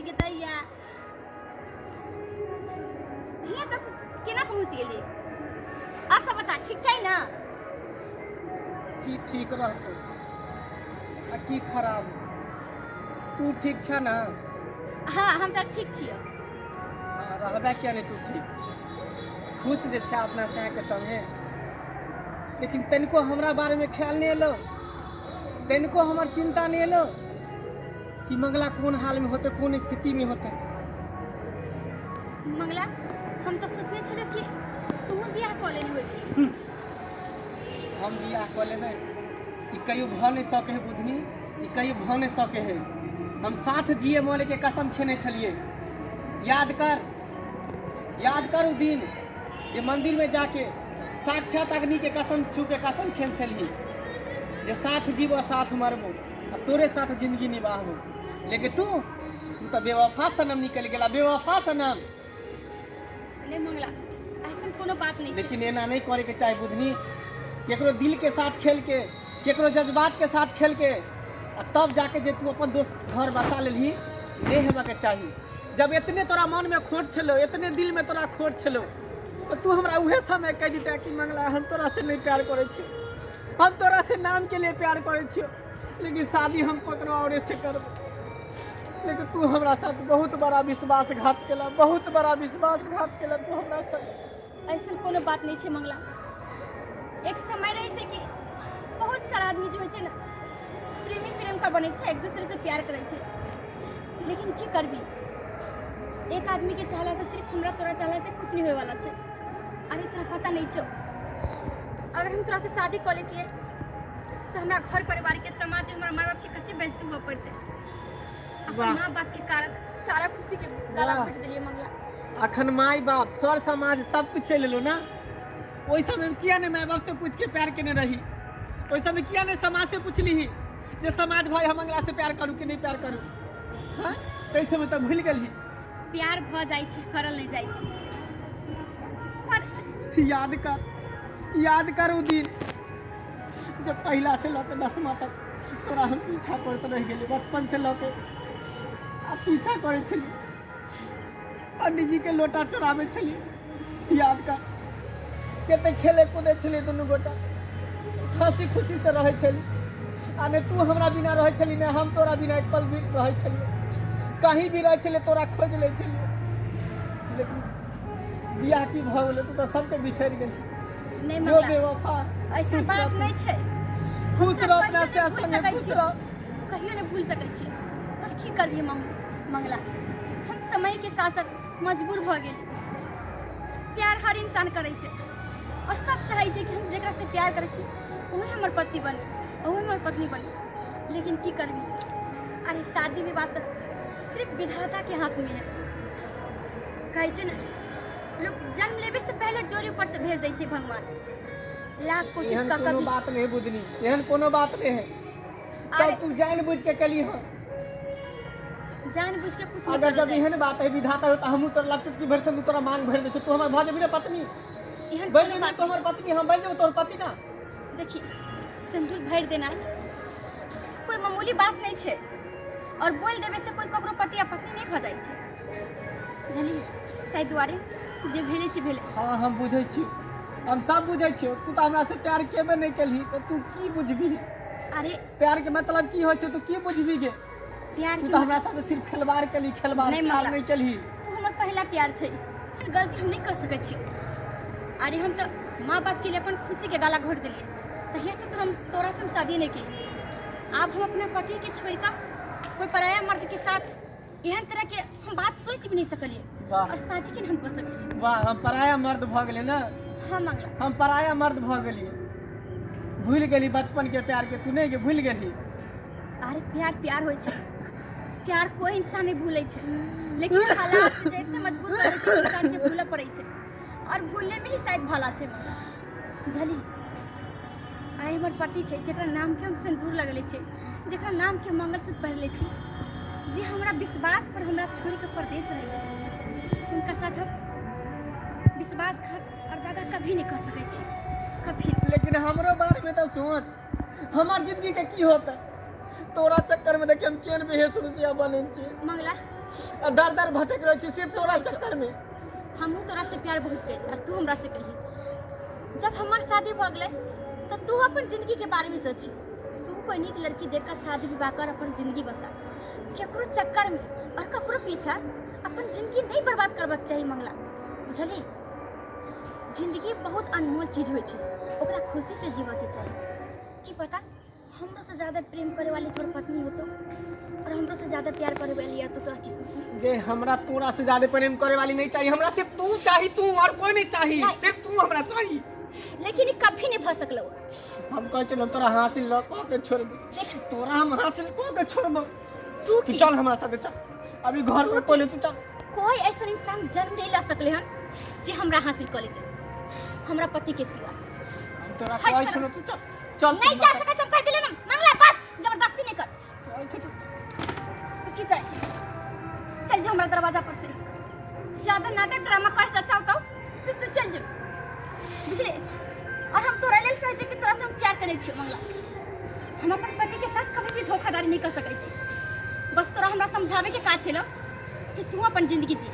काकी के दैया। हियाँ तक केना पहुँच गेली? और सब बता, ठीक छै ना? की ठीक रहतौ आ की खराब? तू ठीक छ ना? हाँ, हम तऽ ठीक छियौ। हाँ, रहबे किया नहीं तू ठीक? खुश जे छै अपना सैके संगे, लेकिन तनिको हमरा बारेमे ख्याल नहि एलो, तनिको हमर चिंता नहि एलो कि मंगला कोन हालमे होतै, कोन स्थितिमे होतै। मंगला, हम तऽ सोचने छलियै कि तू बियाह कऽ लेने होबही। हम बियाह कऽ लेबै ई कहियो भऽ नहि सकै है बुधनी, ई कहियो भऽ नहि सकै है। हम साथ जिए मरे के कसम खेने छलियै। याद कर, याद कर उ दिन जे मंदिर में जाके साक्षात अग्नि के कसम छू के कसम खेने छलियै जे साथ जीबो साथ मरबो आ तोरे साथ जिंदगी निभाबो, लेकिन तू तू तऽ बेवफा सनम निकलि गेला, बेवफा सनम। नहीं मंगला, ऐसा कोनो बात नहीं। लेकिन एना नहीं करे के चाही बुधनी, केकरो दिल के साथ खेल के, केकरो जज्बात के साथ खेल के आ तब जाके जे तू अपन दोस्त घर बसा लेलही, नहीं हेबा के चाही। जब इतने तोरा मन में खोट छलो, इतने दिल में तोरा खोट छलो, तो तू हमरा उहे समय कह दिता कि मंगला हम तोरा से नहीं प्यार करै छियो, हम तोरा से नाम के लिए प्यार करै छियो, लेकिन शादी हम ककरो औरे से करबो। लेकिन तू हमरा साथ बहुत बड़ा विश्वासघात केला, बहुत बड़ा विश्वासघात केला तू हमरा साथ। ऐसा कोनो बात नहीं छै मंगला। एक समय रहे छै कि बहुत सारा आदमी जो होइ छै ने प्रेमी प्रेमिका बनै छै, एक दूसरे से प्यार करै छै, लेकिन की करबी, एक आदमी के चाहला से, सिर्फ हमरा तोरा चाहला से कुछ नहीं होए वाला छै। अरे तोरा पता नहीं छौ, अगर हम तोरा से शादी कऽ लेतियै तऽ हमरा घर परिवार के समाज, हमरा माय बाप के कते बेइज्जती हुए पड़तै। अपन वाह। माँ बाप के कारण सारा खुशी के गला वाह। घोटि देलियै मंगला। अखन माय बाप सर समाज सब कुछ चलि एलो ना, ओहि समय में किया नहीं माय बाप से पूछ के प्यार केने रही? ओहि समय किया नहीं समाज से पूछली जे समाज भाई हम मंगला से प्यार करू कि नहीं प्यार करू? हाँ, ताहि समय तऽ भूलि गेलही। प्यार भऽ जाइ छै, करल नहि जाइ छै। पर याद कर, याद कर उ दिन जब पहिला से लऽ के 10मा तक तोरा हम पीछा करैत रहि गेली, बचपन से लऽ के आ पीछा करै छली, पंडीजी के लोटा चोराबै छली। याद कर कते खेले कूदै छली, दुनू गोटा हंसी खुशी से रहै छली, आ नहि तू हमरा बिना रहै छली, नहि हम तोरा बिना एक पल भी रहै छलियै। कहीं भी रहै छलियै तोरा खोजि लै छलियै, लेकिन बियाह की भऽ गेलै, तू तऽ सबके बिसरि गेली। नहि जो मंगला, बेवफा, ऐसा खुश बात रह तू। नहीं छै। खुश रह अपना कहियो से नहि भूलि संगे सकै खुश छियै। रह। कहियो नहि भूलि सकै छियै, पर की करबियै मंगला, हम समय के साथ साथ मजबूर भऽ गेली। प्यार हर इंसान करै छै और सब चाहै छै कि हम जेकरा से प्यार करै छी वही हमर पति बने, वही हमर पत्नी बने, लेकिन की करबी। अरे शादी विवाह तऽ सिर्फ विधाता के हाथ में है। कहै छै ने लोग जन्म लेबे से पहले जोड़ी ऊपर से भेज दै छै भगवान। लाख कोशिश एहन कऽ कोनो कभी बात नहीं बुधनी, एहन कोनो बात नहीं है। अरे सब तू जान बुझ के कली हँ। जान बुझ के कुछ नहीं अगर करल जब जाइ एहन छै। बात है विधाता हो तऽ हमहूँ तोरा ला चुटकी भरि से तोरा मांग भरि दै छियौ, तू हमर भऽ जेबही ने पत्नी? एहन बनि कोनो जेबही बात तू नहीं हमर पत्नी, हम बनि जेबौ तोहर पति ना? छै। देखी, सिंदूर भरि देनाइ कोई मामूली बात नहीं छै और बोल देवे से कोई ककरो पति या पत्नी नहीं भऽ जाइ छै, बुझलियै? ताहि दुआरे जे भेलै से भेलै। हाँ, हम बुझै छी, हम सब बुझै छियौ। तू तऽ हमरा से प्यार केबे नहि केलही तऽ तू की बुझबही? अरे प्यार के मतलब की होइ छै तू की बुझबही गे? प्यार तू के तऽ हमरा साथ सिर्फ खेलबाड़ केलही, खेलबाड़, नहि प्यार मंगला। नहि केलही। तू हमर पहिला प्यार छै, एहन गलती हम नहीं कर सकै छी। अरे हम तऽ माँ बाप के लिए अपन खुशी के गला घोट देलियै, तहिया तऽ तोरा से हम शादी नहीं केली। आब हम अपना पति के छोड़ कऽ कोई पराया मर्द के साथ एहन तरह के हम बात सोच भी नहीं सकलियै वाह। और शादी के हम कऽ सकै छी। वाह, हम पराया मर्द भऽ गेलै ने? हाँ मंगला। हम पराया मर्द भऽ गेलियै, भूलि गेली बचपन के प्यार के तू, नहि गे भूलि गेली? अरे प्यार प्यार होइ छै, प्यार कोई इंसान नहीं भूलै छै, लेकिन हालात जे इतने मजबूर करै छै इंसान के भूलऽ पड़ै छै और भूलने में ही शायद भला छै मंगला, बुझली? आइ हमर पति छै जकरा नामके हम सिन्दूर लगेले छियै, जकरा नामके हम मंगलसूत्र पहिरले छी, जे हमरा विश्वास पर हमरा छोड़िके परदेश रहि गेल, हुनका साथ हम विश्वासघात और दादा कभी नहीं कऽ सकै छी, कभी नहीं। लेकिन हमरो बारे में तऽ सोच, हमर जिंदगी के की होतै? तोरा चक्कर में देखिए हम केहन बेहेश रुसिया बनल छी। मंगला, आ दर दर भटक रहल छी सिर्फ तोरा चक्कर में। हमहूँ तोरा से प्यार बहुत कैली और तू हमरा से कैली। जब हमर शादी भऽ गेलै तऽ तू अपन जिंदगी के बारे में सोची, तू कोई नीक लड़की देख कर शादी विवाह कर, अपन जिंदगी बसा। केकरो चक्कर में और ककरो पीछा अपन जिंदगी नहीं बर्बाद करबाक चाही मंगला, बुझली? जिंदगी बहुत अनमोल चीज होइ छै, ओकरा खुशी से जीवऽ के चाही। की पता हमरो से ज्यादा प्रेम करे वाली तोर पत्नी होतो और हमरो से ज्यादा प्यार करे वाली या तो तोरा किस्मत में। गे हमरा तोरा से ज्यादा प्रेम करे वाली नहीं चाहिए, हमरा सिर्फ तू चाही, तू और कोई नहीं चाहिए, नहीं। सिर्फ तू हमरा चाहिए। लेकिन ई कभी नहीं भ सकलो। हम कहै छियै तोरा हासिल ल कऽ के छोड़बो, देख तोरा हम हासिल कऽ के छोड़बो। तू तू की चल हमरा साथे चल, अभी घर तू पर की? कोई नहीं, तू चल। कोई ऐसा इंसान जन्म नहीं ला सकले हन जे हमरा हासिल कर लेते हमरा पति के सिवा। हम तोरा हट कहै कर। छियै तू चल चल। नहीं जा सकै हम कह दिले ना मंगला, बस जबरदस्ती नहीं कर। कहै छियै तू चल। तू की चाहे छी? चल जो हमरा दरवाजा पर से, ज्यादा नाटक ड्रामा कर से अच्छा होता फिर तू चल जो, बुझले? और हम तोरा लेल सहजे कि तोरा से हम प्यार करै छियो मंगला, हम अपन पति के साथ कभी भी धोखाधड़ी नहीं कर सकै छी। बस तोरा हमरा समझावे के का छेलो कि तू अपन जिंदगी जी।